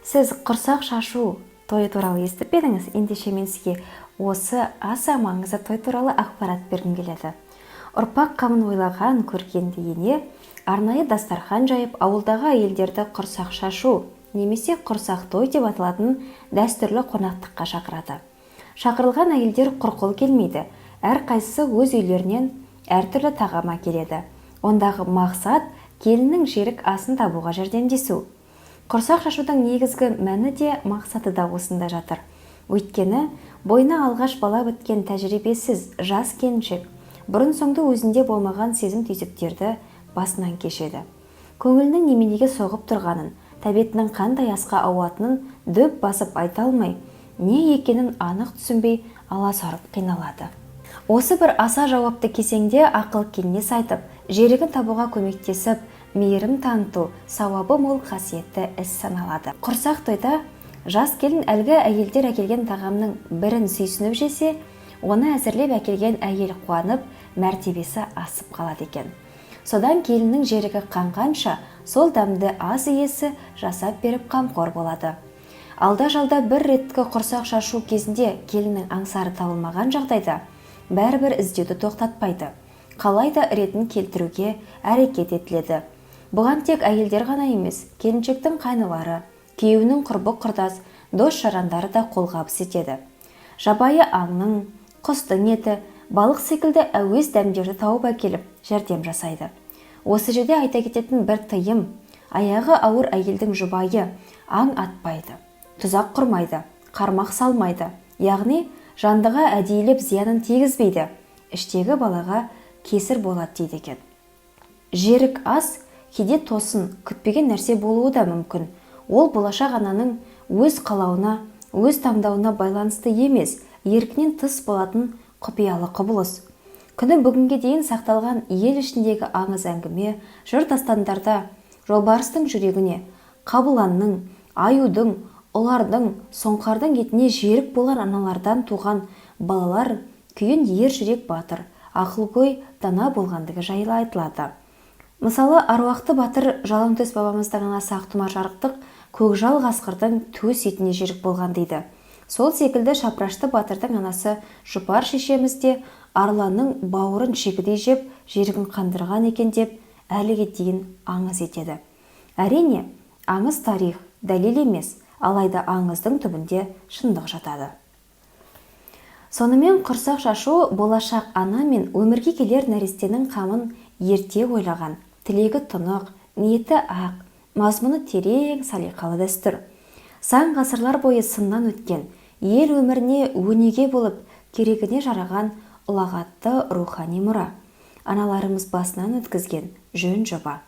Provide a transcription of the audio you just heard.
Сіз құрсақ шашу тойы туралы естіп пе едіңіз? Ендеше мен сізге осы аса маңызды той туралы ақпарат бергім келеді. Ұрпақ қамын ойлаған көркенді ене арнайы дастархан жайып, ауылдағы әйелдерді құрсақ шашу немесе құрсақ той деп аталатын дәстүрлі қонақтыққа шақырады. Шақырылған әйелдер құр қол келмейді. Әрқайсысы өз үйлерінен әртүрлі тағам әкеледі. Ондағы мақсат келіннің жерік асын табуға жәрдемдесу. Құрсақ шашудың негізгі мәні де, мақсаты да осында жатыр. Өйткені бойына алғаш бала біткен тәжірибесіз жас келіншек бұрын соңды өзінде болмаған сезім түйсіктерді басынан кешеді. Көңілінің неменеге соғып тұрғанын, тәбетінің қандай асқа ауатынын дөп басып айта алмай, не екенін анық түсінбей, аласарып қиналады. Осы бір аса жауапты кезеңде ақыл кеңес айтып, жерігін табуға көмектесіп, мейірім таныту сауабы мол қасиетті іс саналады. Құрсақ тойда жас келін әлгі әйелдер әкелген тағамның бірін сүйсініп жесе, оны әзірлеп әкелген әйел қуанып, мәртебесі асып қалады екен. Содан келіннің жерігі қанғанша сол дәмді ас иесі жасап беріп, қамқор болады. Алда жалда бір реткі құрсақ шашу кезінде келіннің аңсары табылмаған жағдайда, бәрібір іздеуді тоқтатпайды. Қалай да ретін келтіруге әрекет етіледі. Бұған тек әйелдер ғана емес, келіншектің қайнылары, күйеуінің құрбы құрдас, дос жарандары да қолғабыс етеді. Жабайы аңның, құстың еті, балық секілді әуес дәмдерді тауып әкеліп, жәрдем жасайды. Осы жерде айта кететін бір тыйым: аяғы ауыр әйелдің жұбайы аң атпайды, тұзақ құрмайды, қармақ салмайды, яғни жандыға әдейілеп зиянын тигізбейді, іштегі балаға кесір болады дейді екен. Жерік ас кейде тосын, күтпеген нәрсе болуы да мүмкін. Ол болашақ ананың өз қалауына, өз таңдауына байланысты емес, еркінен тыс болатын құпиялы құбылыс. Күні бүгінге дейін сақталған ел ішіндегі аңыз әңгіме, жыр дастандарда жолбарыстың жүрегіне, қабыланның, аюдың, ұлардың, сұңқардың етіне жерік болған аналардан туған балалар күйін ер жүрек, батыр, ақылгөй, дана болғандығы жайлы айтылады. Мысалы, аруақты батыр Жалаңтөс бабамыздың анасы Ақтұмар жарықтық көкжал қасқырдың төс етіне жерік болған дейді. Сол секілді Шапырашты батырдың анасы Жұпар шешеміз де арланның бауырын шегідей жеп, жерігін қандырған екен деп әліге дейін аңыз етеді. Әрине, аңыз тарих, дәлел емес, алайда аңыздың түбінде шындық жатады. Сонымен, құрсақ шашу болашақ ана мен өмірге келер нәрестенің қамын ерте ойлаған, тілегі тұнық, ниеті ақ, мазмұны терең салиқалы дәстүр. Сан ғасырлар бойы сыннан өткен, ел өміріне өнеге болып, керегіне жараған ұлағатты рухани мұра. Аналарымыз басынан өткізген жөн жоба.